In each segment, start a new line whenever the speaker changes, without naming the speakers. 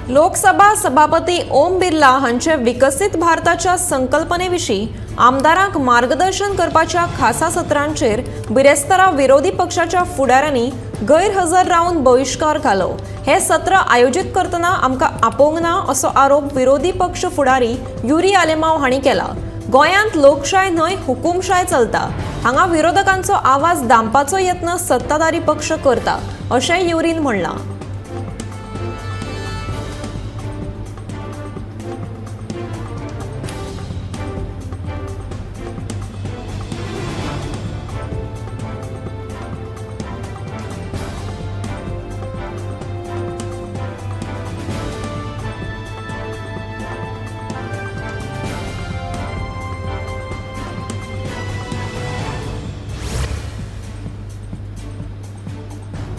लोकसभा सभापती ओम बिर्ला हांचे विकसीत भारताच्या संकल्पने विशीं आमदारांक मार्गदर्शन करपाच्या खासा सत्रांचेर बिरेस्तारा विरोधी पक्षाच्या फुडाऱ्यांनी गैरहजर रावन बहिश्कार घालो. हे सत्र आयोजीत करतना आमकां आपोवंक ना असो आरोप विरोधी पक्ष फुडारी युरी आलेमाव हांणी केला. गोंयांत लोकशाय न्हय हुकुमशाय चलता. हांगा विरोधकांचो आवाज दामपाचो यत्न सत्ताधारी पक्ष करता अशें युरीन म्हणलां.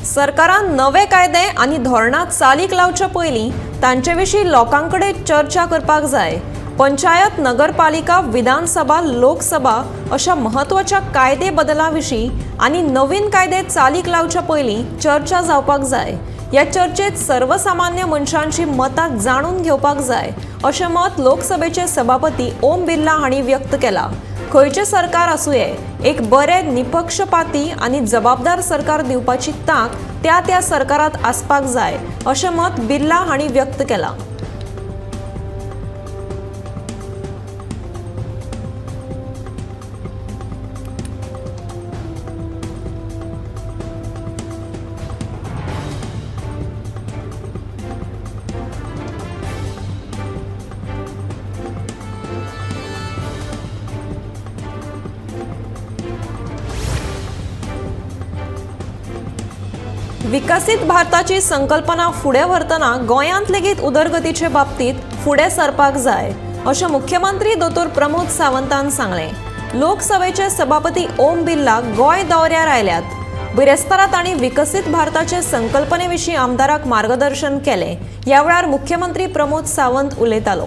सरकारान नवे कायदे आनी धोरणां चालीक लावचे पयलीं तांचे विशीं लोकां कडेन चर्चा करपाक जाय. पंचायत, नगरपालिका, विधानसभा, लोकसभा अशा म्हत्वाच्या कायदे बदला विशीं आनी नवीन कायदे चालीक लावचे पयलीं चर्चा जावपाक जाय. ह्या चर्चेत सर्वसामान्य मनशांची मतां जाणून घेवपाक जाय अशें मत लोकसभेचे सभापती ओम बिर्ला हांणी व्यक्त केलां. खंयचें सरकार आसुये, एक बरें निपक्षपाती आनी जबाबदार सरकार दिवपाची तांक त्या त्या सरकारात आसपाक जाय अशें मत बिर्ला हांणी व्यक्त केलां. विकसीत भारताची संकल्पना फुडें व्हरतना गोंयांत लेगीत उदरगतीचे बाबतींत फुडें सरपाक जाय अशें मुख्यमंत्री दोतोर प्रमोद सावंतान सांगलें. लोकसभेचे सभापती ओम बिर्ला गोंय दौऱ्यार आयल्यात. बिरेस्तारा तांणी विकसीत भारताचे संकल्पने विशीं आमदाराक मार्गदर्शन केलें. ह्या वेळार मुख्यमंत्री प्रमोद सावंत उलयतालो.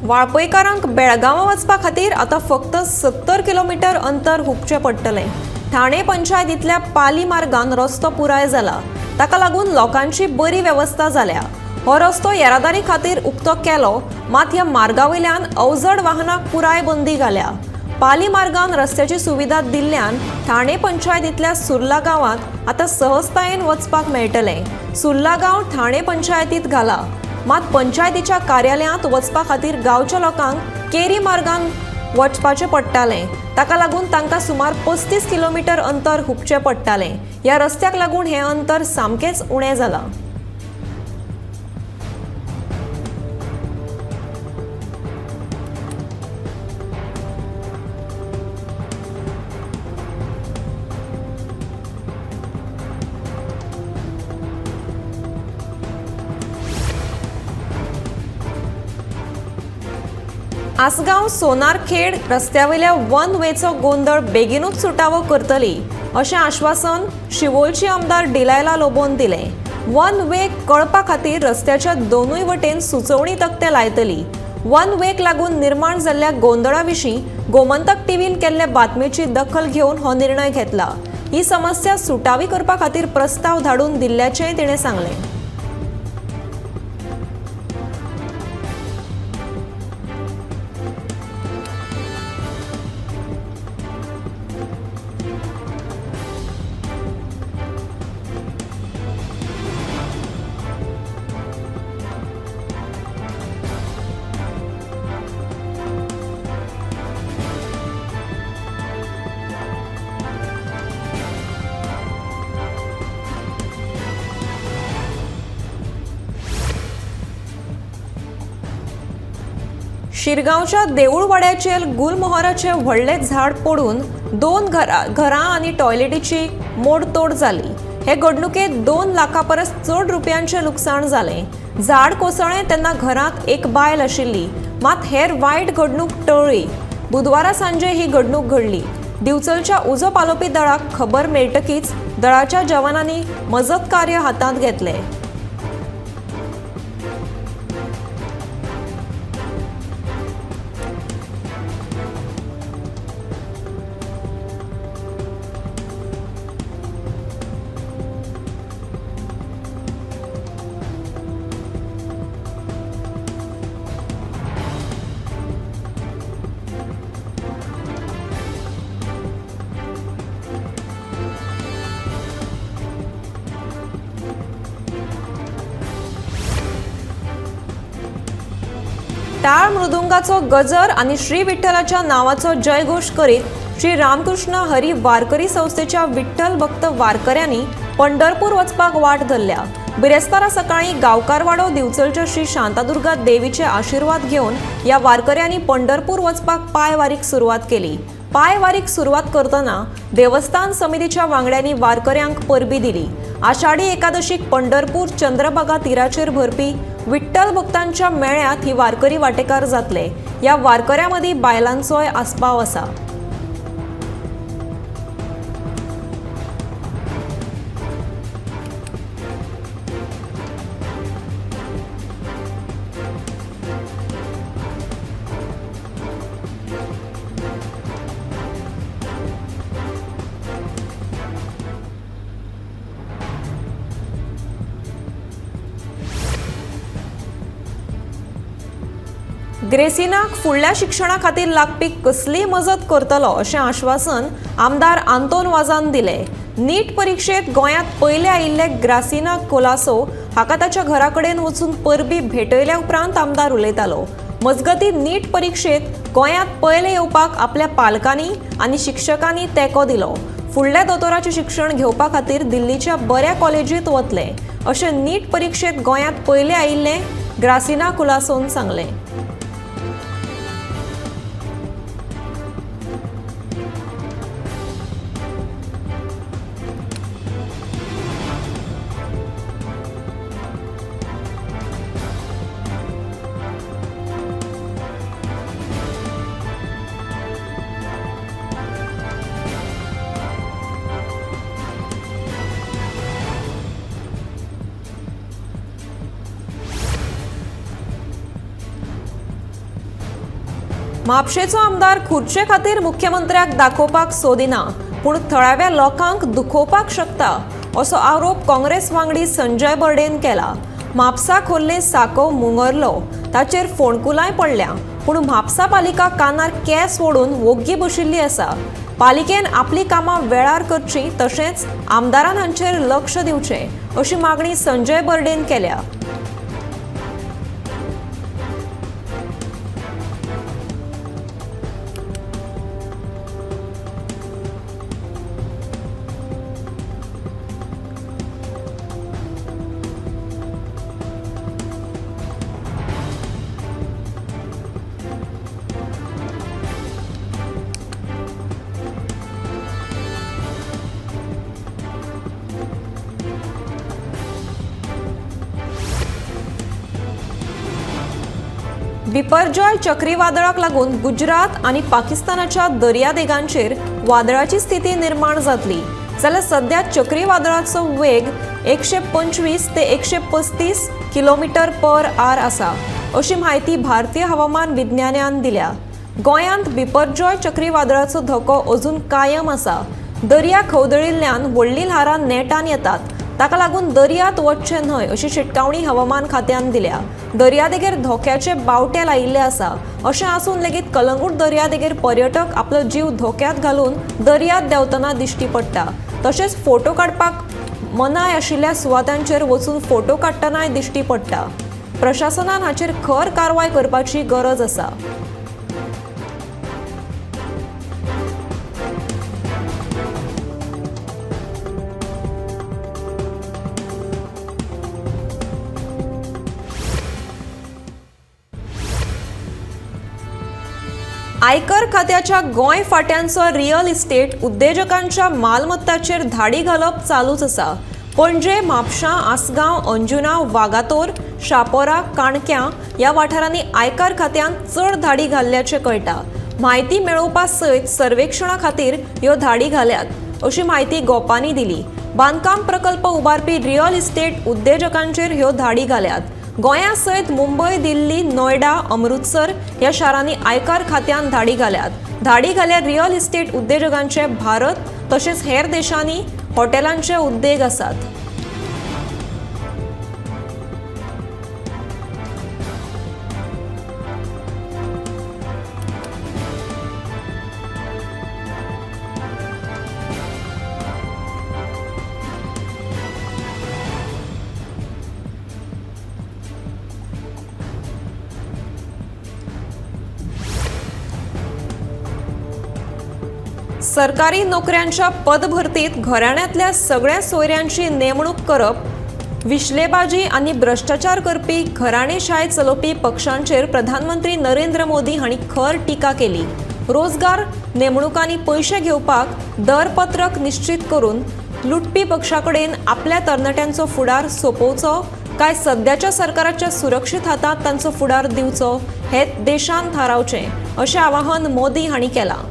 वाळपयकारांक बेळगांवां वचपा खातीर आतां फक्त 70 किलोमिटर अंतर हुपचें पडटलें. ठाणे पंचायतींतल्या पाली मार्गान रस्तो पुराय जाला. ताका लागून लोकांची बरी वेवस्था जाल्या. हो रस्तो येरादारी खातीर उक्तो केलो, मात ह्या मार्गा वयल्यान अवजड वाहनांक पुराय बंदी घाल्या. पाली मार्गान रस्त्याची सुविधा दिल्ल्यान ठाणे पंचायतींतल्या सुर्ला गांवांत आतां सहजतायेन वचपाक मेळटलें. सुर्ला गांव ठाणे पंचायतींत घाला, मात पंचायतीच्या कार्यालयांत वचपा खातीर गांवच्या लोकांक केरी मार्गान वचपाचें पडटालें. ताका लागून तांकां सुमार 35 किलोमिटर अंतर हुपचें पडटालें. ह्या रस्त्याक लागून हें अंतर सामकेंच उणें जालां. आसगांव सोनारखेड रस्त्यावेल्या वन वेचो गोंदळ बेगीनूच सुटावो करतली अशें आश्वासन शिवोलची आमदार डिलायला लोबोन दिलें. वन वे कळपा खातीर रस्त्याच्या दोनूय वटेन सुचोवणी तकटे लायतली. वन वेक लागून निर्माण जाल्ल्या गोंदळा विशीं गोमंतक टीव्हीन केल्ले बातमेची दखल घेवन हो निर्णय घेतला. ही समस्या सुटावी करपा खातीर प्रस्ताव धाडून दिल्ल्याचेंय तिणें सांगलें. शिरगांवच्या देऊळवाड्याचेर गुलमोहराचें व्हडलें झाड पडून दोन घरां आनी टॉयलेटीची मोडतोड जाली. हे घडणुकेंत 2 लाखां परस चड रुपयांचें लुकसाण जालें. झाड कोसळ्ळें तेन्ना घरांत एक बायल आशिल्ली, मात हेर वायट घडणूक टळ्ळी. बुधवारा सांजे ही घडणूक घडली. दिवचलच्या उजो पालोवपी दळाक खबर मेळटकीच दळाच्या जवानांनी मजत कार्य हातांत घेतलें. टाळ मृदुंगाचो गजर आनी श्री विठ्ठलाच्या नावाचो जयघोष करीत श्री रामकृष्ण हरी वारकरी संस्थेच्या विठ्ठल भक्त वारकऱ्यांनी पंढरपूर वचपाक वाट धरल्या. बिरेस्तारा सकाळी गांवकारवाडो दिवचलच्या श्री शांतादुर्गा देवीचे आशिर्वाद घेवन ह्या वारकऱ्यांनी पंढरपूर वचपाक पांयवारीक सुरवात केली. पांयवारीक सुरवात करतना देवस्थान समितीच्या वांगड्यांनी वारकऱ्यांक परबी दिली. आषाढी एकादशीक पंढरपूर चंद्रभागा तिराचेर भरपी विठ्ठल भक्तांच्या मेळ्यांत ही वारकरी वाटेकार जातले. ह्या वारकऱ्यां मदीं बायलांचोय आस्पाव आसा. ग्रेसिनाक फुडल्या शिक्षणा खातीर लागपी कसलीय मजत करतलो अशें आश्वासन आमदार आंतोन वाजान दिलें. नीट परिक्षेत गोंयांत पयले आयिल्ले ग्रासिना कोलासो हाका ताच्या घरा कडेन वचून परबी भेटयल्या उपरांत आमदार उलयतालो. मजगतीं नीट परिक्षेत गोंयांत पयले येवपाक आपल्या पालकांनी आनी शिक्षकांनी तेंको दिलो. फुडल्या दोतोराचें शिक्षण घेवपा खातीर दिल्लीच्या बऱ्या कॉलेजींत वतले अशें नीट परिक्षेत गोंयांत पयले आयिल्ले ग्रासिना कुलासोन सांगलें. म्हापशेचो आमदार खुर्चे खातीर मुख्यमंत्र्याक दाखोवपाक सोदिना, पूण थळाव्या लोकांक दुखोवपाक शकता असो आरोप काँग्रेस वांगडी संजय बर्डेन केला. म्हापसा खोल्ले साको मुंगरलो, ताचेर फोंडकुलांय पडल्या, पूण म्हापसा पालिका कानार केंस ओडून वोग्गी बशिल्ली आसा. पालिकेन आपली कामां वेळार करची तशेंच आमदारान हांचेर लक्ष दिवचें अशी मागणी संजय बर्डेन केल्या. बिपरजॉय चक्रीवादळाक लागून गुजरात आनी पाकिस्तानाच्या दर्यादेगांचेर वादळाची स्थिती निर्माण जातली. जाल्यार सध्या चक्रीवादळाचो वेग 125 ते 135 किलोमिटर पर आर आसा अशी म्हायती भारतीय हवामान विज्ञानान दिल्या. गोंयांत बिपरजॉय चक्रीवादळाचो धोको अजून कायम आसा. दर्या खवदळिल्ल्यान व्हडलीं ल्हारां नेटान येतात, ताका लागून दर्यांत वचचें न्हय अशी शिटकावणी हवामान खात्यान दिल्या. दर्यादेगेर धोक्याचे बावटे लायिल्ले आसा. अशें आसून लेगीत कलंगूट दर्यादेगेर पर्यटक आपलो जीव धोक्यांत घालून दर्यांत देंवतना दिश्टी पडटा. तशेंच फोटो काडपाक मनाय आशिल्ल्या सुवातांचेर वचून फोटो काडटनाय दिश्टी पडटा. प्रशासनान हाचेर खर कारवाय करपाची गरज आसा. आयकर खात्याच्या गोंय फाट्यांचो रियल इस्टेट उद्देजकांच्या मालमत्ताचेर धाडी घालप चालूच आसा. पणजे, म्हापशां, आसगांव, अंजुना, वागातोर, शापोरा, काणक्यां ह्या वाठारांनी आयकर खात्यान चड धाडी घाल्ल्याचें कळटा. म्हायती मेळोवपा सयत सर्वेक्षणा खातीर ह्यो धाडी घाल्यात अशी म्हायती गोपांनी दिली. बांदकाम प्रकल्प उबारपी रियल इस्टेट उद्देजकांचेर ह्यो धाडी घाल्यात. गोंया सयत मुंबय, दिल्ली, नोयडा, अमृतसर ह्या शारांनी आयकर खात्यान धाडी घाल्यात. धाडी घाल्यार रियल इस्टेट उद्देजकांचे भारत तशेंच हेर देशांनी हॉटेलांचे उद्देग आसात. सरकारी नोकऱ्यांच्या पदभरतीत घराण्यांतल्या सगळ्या सोयऱ्यांची नेमणूक करप, विश्लेबाजी आनी भ्रश्टाचार करपी घराणेशाय चलोवपी पक्षांचेर प्रधानमंत्री नरेंद्र मोदी हांणी खर टिका केली. रोजगार नेमणुकांनी पयशे घेवपाक दरपत्रक निश्चित करून लुटपी पक्षा कडेन आपल्या तरणाट्यांचो फुडार सोंपोवचो काय सद्याच्या सरकाराच्या सुरक्षीत हातांत तांचो फुडार दिवचो हे देशान थारावचें अशें आवाहन मोदी हांणी केलां.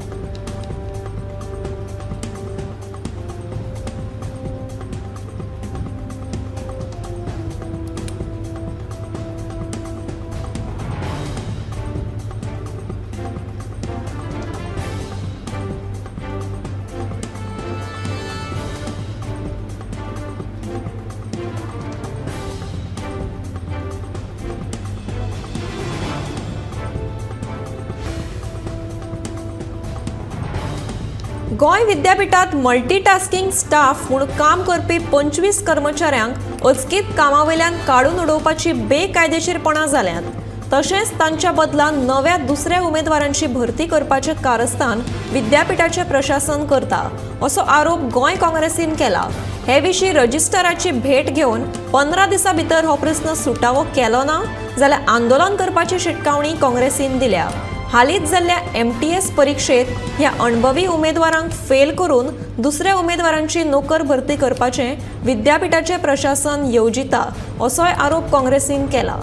गोंय विद्यापीठात मल्टीटास्किंग स्टाफ म्हूण काम करपी 25 कर्मचाऱ्यांक अचकीत कामावेल्यान काडून उडोवपाची बेकायदेशीरपणां जाल्यांत. तशेंच तांच्या बदला नव्या दुसऱ्या उमेदवारांची भरती करपाचें कारस्थान विद्यापीठाचें प्रशासन करता असो आरोप गोंय काँग्रेसीन केला. हे विशीं रजिस्ट्राराची भेट घेवन 15 दिसां भितर हो प्रस्न सुटावो केलो ना जाल्यार आंदोलन करपाची शिटकावणी काँग्रेसीन दिल्या. हालींच जाल्ल्या MTS परिक्षेत ह्या अणभवी उमेदवारांक फेल करून दुसऱ्या उमेदवारांची नोकर भरती करपाचें विद्यापीठाचें प्रशासन येवजिता असोय आरोप काँग्रेसीन केला.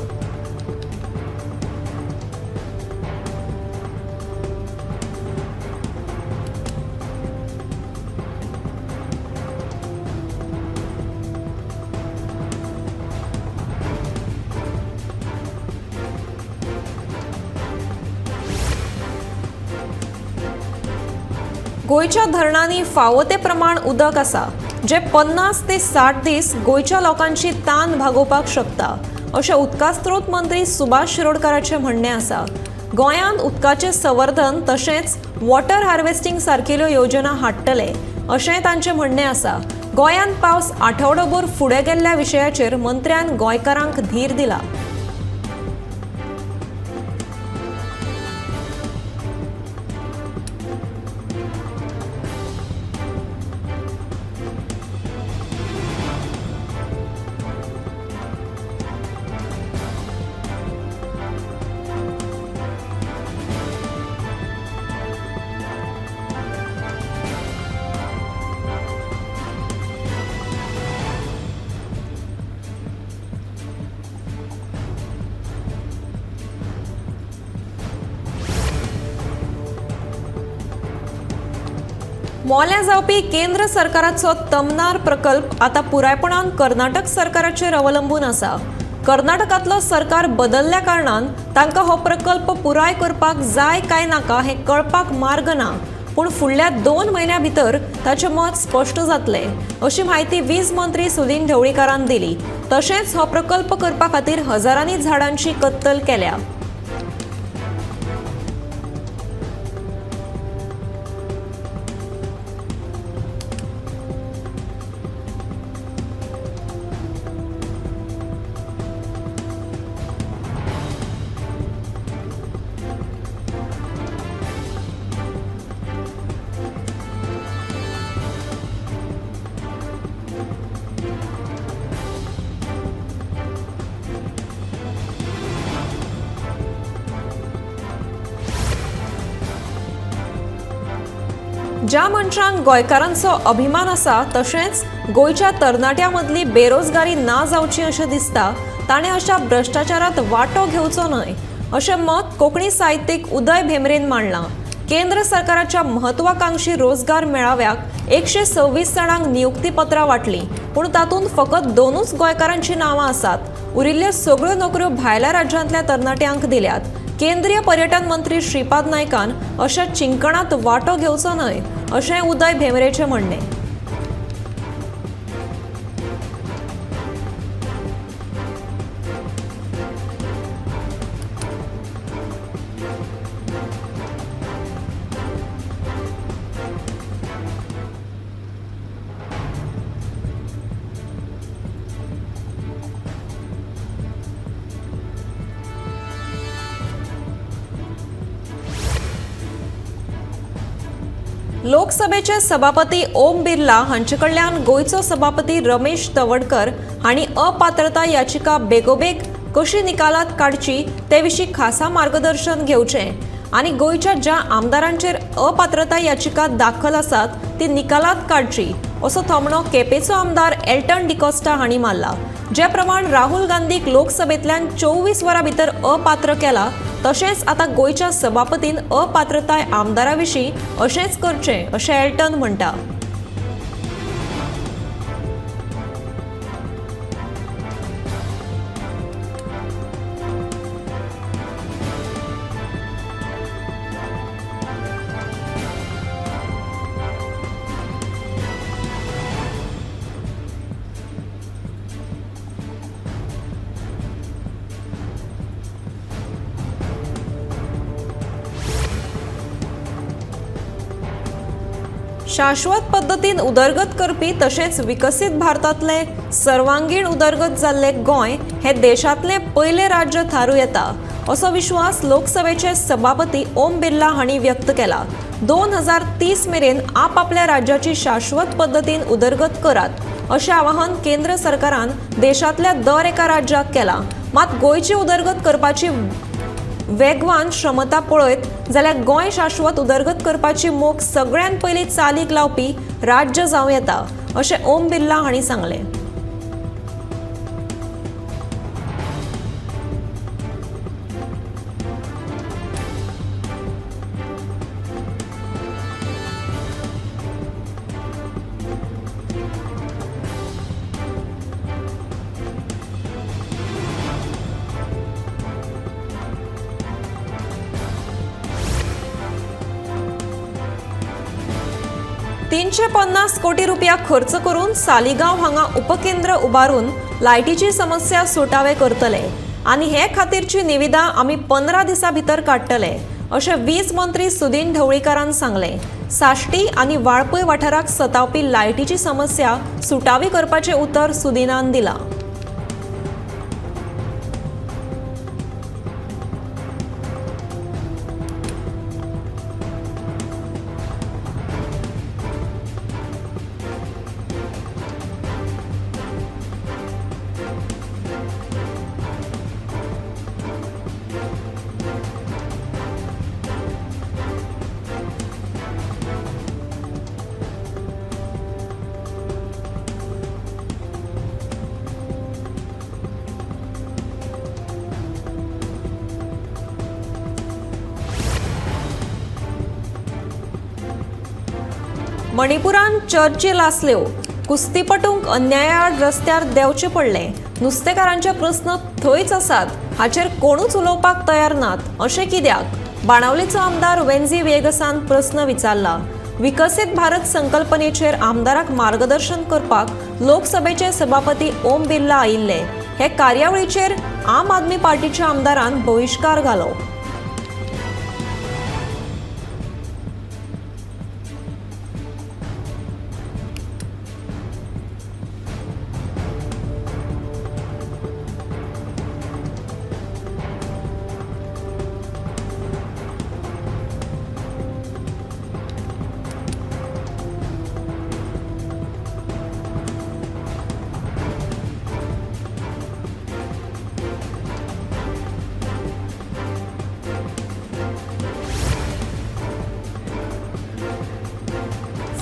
गोंयच्या धरणांनी फावो ते प्रमाण उदक आसा जे 50 ते 60 दीस गोंयच्या लोकांची तान भागोवपाक शकता अशें उदका स्रोत मंत्री सुभाष शिरोडकाराचें म्हणणें आसा. गोंयांत उदकाचें संवर्धन तशेंच वॉटर हार्वेस्टिंग सारकेल्यो योजना हाडटले अशेंय तांचें म्हणणें आसा. गोंयांत पावस आठवडोभर फुडें गेल्ल्या विशयाचेर मंत्र्यान गोंयकारांक धीर दिला. मोल्यां जावपी केंद्र सरकाराचो तमनार प्रकल्प आतां पुरायपणान कर्नाटक सरकाराचेर अवलंबून आसा. कर्नाटकांतलो सरकार बदलल्या कारणान तांकां हो प्रकल्प पुराय करपाक जाय काय नाका हें कळपाक मार्ग ना, पूण फुडल्या 2 म्हयन्यां भितर ताचें मत स्पश्ट जातलें अशी म्हायती वीज मंत्री सुदिन ढवळीकारान दिली. तशेंच हो प्रकल्प करपा खातीर हजारांनी झाडांची कत्तल केल्या. ज्या मनशांक गोंयकारांचो अभिमान आसा तशेंच गोंयच्या तरणाट्यां मदली बेरोजगारी ना जावची अशें दिसता ताणें अशा भ्रश्टाचारांत वांटो घेवचो न्हय अशें मत कोंकणी साहित्यीक उदय भेंब्रेन मांडलां. केंद्र सरकाराच्या महत्वाकांक्षी रोजगार मेळाव्याक 126 जाणांक नियुक्तीपत्रां वांटलीं, पूण तातूंत फकत 2 गोंयकारांचीं नांवां आसात. उरिल्ल्यो सगळ्यो नोकऱ्यो भायल्या राज्यांतल्या तरणाट्यांक दिल्यात. केंद्रीय पर्यटन मंत्री श्रीपाद नायकान अशा चिंकणांत वांटो घेवचो न्हय अशें उदय भेंब्रेचें म्हणणें. लोकसभेचे सभापती ओम बिर्ला हांचे कडल्यान गोंयचो सभापती रमेश तवडकर हांणी अपात्रता याचिका बेगोबेग कशी निकालात काडची ते विशीं खासा मार्गदर्शन घेवचें आनी गोंयच्या ज्या आमदारांचेर अपात्रता याचिका दाखल आसात ती निकालात काडची असो थोमणो केपेंचो आमदार एल्टन डिकॉस्टा हांणी मारला. जे प्रमाण राहुल गांधीक लोकसभेंतल्यान 24 वरां भितर अपात्र केला तशेंच आतां गोंयच्या सभापतीन अपात्रताय आमदारा विशीं अशेंच करचें अशें एल्टन म्हणटा. शाश्वत पद्दतीन उदरगत करपी तशेंच विकसीत भारतांतले सर्वांगीण उदरगत जाल्ले गोंय हे देशांतलें पयलें राज्य थारूं येता असो विश्वास लोकसभेचे सभापती ओम बिर्ला हांणी व्यक्त केला. 2030 मेरेन आपापल्या राज्याची शाश्वत पद्दतीन उदरगत करात अशें आवाहन केंद्र सरकारान देशांतल्या दर एका राज्याक केलां. मात गोंयची उदरगत करपाची वेगवान क्षमता पळयत जाल्यार गोंय शाश्वत उदरगत करपाची मोख सगळ्यांत पयलीं चालीक लावपी राज्य जावं येता अशें ओम बिर्ला हांणी सांगलें. 350 कोटी रुपया खर्च करून सालिगांव हांगा उपकेंद्र उबारून लायटीची समस्या सुटावे करतले आनी हे खातीरची निविदा आमी 15 दिसां भितर काडटले अशें वीज मंत्री सुदीन ढवळीकारान सांगलें. साश्टी आनी वाळपय वाठाराक सतावपी लायटीची समस्या सुटावी करपाचें उतर सुदीनान दिलां. मणिपुरान चर्चिल आसल्यो कुस्तीपटूंक अन्यायाआड रस्त्यार देंवचें पडलें. नुस्तेकारांचे प्रस्न थंयच आसात हाचेर कोणूच उलोवपाक तयार नात अशें कित्याक? बाणावलेचो आमदार वेन्झी व्हिएगसान प्रस्न विचारला. विकसीत भारत संकल्पनेचेर आमदाराक मार्गदर्शन करपाक लोकसभेचे सभापती ओम बिर्ला आयिल्ले. हे कार्यावळीचेर आम आदमी पार्टीच्या आमदारान बहिश्कार घालो.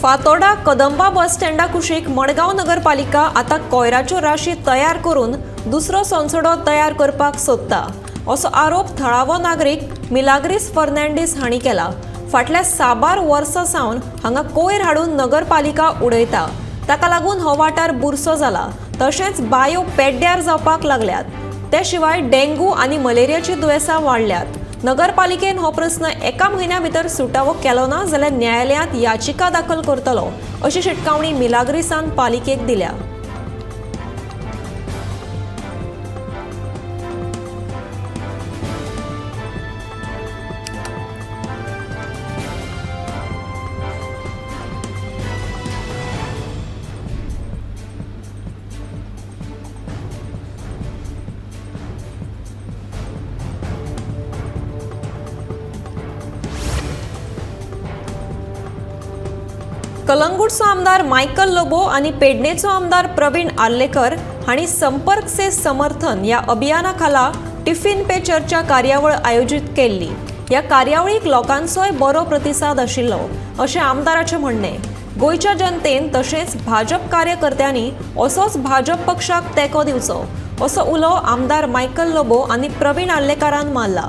फातोर्डा कदंबा बस स्टँडा कुशीक मडगांव नगरपालिका आतां कोयराच्यो राशी तयार करून दुसरो सोनसडो तयार करपाक सोदता असो आरोप थळावो नागरीक मिलाग्रीस फर्नांडीस हांणी केला. फाटल्या साबार वर्सां सावन हांगा कोयर हाडून नगरपालिका उडयता. ताका लागून हो वाठार बुरसो जाला. तशेंच बायो पेड्ड्यार जावपाक लागल्यात. ते शिवाय डेंगू आनी मलेरियाची दुयेंसां वाडल्यात. नगरपालिकेन हो प्रस्न एका म्हयन्या भितर सुटावो केलो ना जाल्यार न्यायालयांत याचिका दाखल करतलो अशी शिटकावणी मिलाग्रीसान पालिकेक दिल्या. कलंगूटचो आमदार मायकल लोबो आनी पेडणेचो आमदार प्रवीण आर्लेकर हांणी संपर्क से समर्थन ह्या अभियाना खाला टिफिन पे चर्चा कार्यावळ आयोजीत केल्ली. ह्या कार्यावळीक लोकांचोय बरो प्रतिसाद आशिल्लो अशें आमदाराचें म्हणणें. गोंयच्या जनतेन तशेंच भाजप कार्यकर्त्यांनी असोच भाजप पक्षाक तेंको दिवचो असो उलो आमदार मायकल लोबो आनी प्रवीण आर्लेकारान मारला.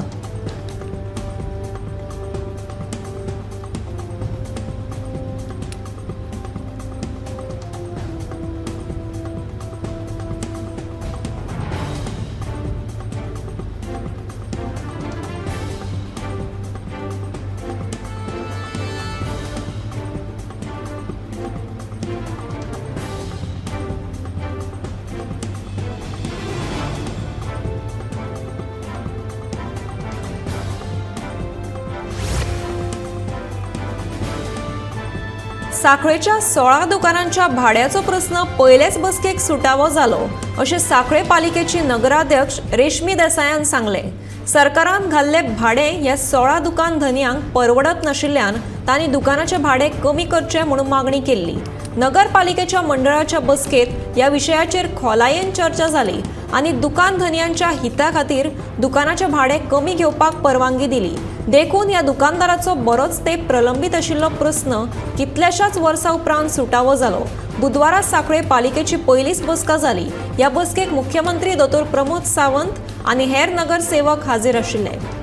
साखळेच्या 16 दुकानांच्या भाड्याचो प्रस्न पयलेच बसकेक सुटावो जालो अशें साखळे पालिकेची नगराध्यक्ष रेशमी देसायान सांगलें. सरकारान घाल्ले भाडें ह्या 16 दुकान धनयांक परवडत नाशिल्ल्यान तांणी दुकानाचें भाडें कमी करचें म्हणून मागणी केल्ली. नगरपालिकेच्या मंडळाच्या बसकेत ह्या विशयाचेर खोलायेन चर्चा जाली आनी दुकान धनयांच्या हिता खातीर दुकानाचें भाडें कमी घेवपाक परवानगी दिली. देखून ह्या दुकानदाराचो बरोच तेंप प्रलंबीत आशिल्लो प्रस्न कितल्याशाच वर्सां उपरांत सुटावो जालो. बुधवारा साखळे पालिकेची पयलीच बसका जाली. ह्या बसकेक मुख्यमंत्री दोतोर प्रमोद सावंत आनी हेर नगरसेवक हाजीर आशिल्ले.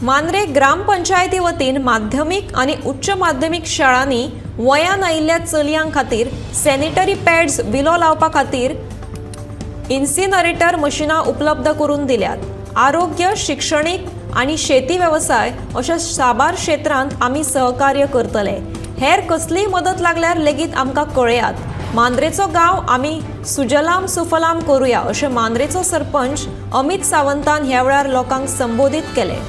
मांद्रे ग्रामपंचायती वतीन माध्यमीक आनी उच्च माध्यमीक शाळांनी वयान आयिल्ल्या चलयां खातीर सॅनिटरी पॅड्स विलो लावपा खातीर इन्सिनरेटर मशिनां उपलब्ध करून दिल्यात. आरोग्य, शिक्षणीक आनी शेती वेवसाय अशा साबार क्षेत्रांत आमी सहकार्य करतले. हेर कसलीय मदत लागल्यार लेगीत आमकां कळयात. मांद्रेचो गांव आमी सुजलाम सुफलाम करुया अशें मांद्रेचो सरपंच अमित सावंतान ह्या वेळार लोकांक संबोधीत केलें.